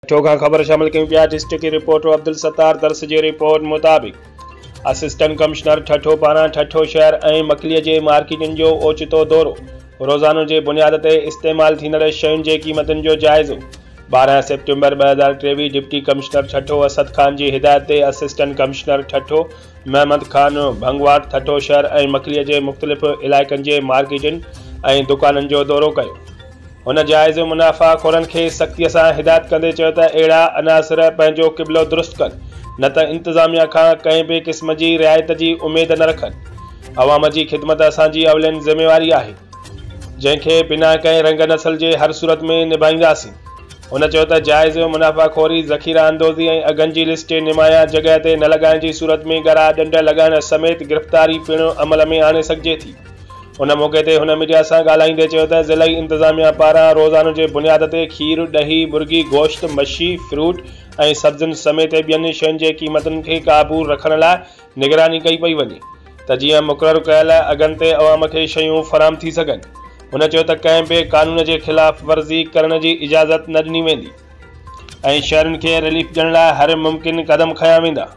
ٺٽو کان خبر شامل ڪيون پيا ڊسٽرڪٽ رپورٽر عبدالستار درس جي رپورٽ مطابق اسسٽنٽ ڪمشنر ٺٽو پاران ٺٽو شهر ۽ مڪلي جي مارڪيٽن جو اوچتو دورو، روزانو جي بنياد تي استعمال ٿيندڙ شين جي قيمتن جو جائزو، 12 September 2023 deputy commissioner Thatta Asad Khan جي هدايت تي اسسٽنٽ ڪمشنر ٺٽو محمد خان ڀنگواٽ ٺٽو شهر ۽ مڪلي جي مختلف علائقن جي مارڪيٽن ۽ دڪانن جو دورو ڪيو. هن جائز منافع خورن کي سختيء سان هدايت ڪندي چيو ته اهڙا عناصر پنهنجو قبلو درست ڪن نه ته انتظاميا کان ڪنهن به قسم جي رعايت جي اميد نه رکن. عوام جي خدمت اسان جي اولين ذميواري آهي جنهن کي بنا ڪنهن رنگ نسل جي هر صورت ۾ نڀائينداسين. هن چيو ته جائز منافع خوري، ذخيره اندوزي ۽ اگهن جي لسٽ نمايان جڳهه تي نه لڳائڻ جي صورت ۾ ڳرا ڏنڊ لڳائڻ سميت گرفتاري پڻ عمل ۾ آڻي سگهجي ٿي. ان موقعي تي هن ميڊيا سان ڳالهائيندي چيو ته ضلعي انتظاميا پاران روزانو جي بنياد تي کير، ڏهي، مرغي گوشت، مڇي، فروٽ ۽ سبزين سميت ٻين شين جي قيمتن کي قابو رکڻ لاء نگراني ڪئي پئي وڃي ته جيئن مقرر ڪيل اگهن تي عوام کي شيون فراهم ٿي سگهن. هن چيو ته ڪنهن به قانون جي خلاف ورزي ڪرڻ جي اجازت نه ڏني ويندي ۽ شهرين کي رليف ڏيڻ لاء هر ممڪن قدم کنيا ويندا.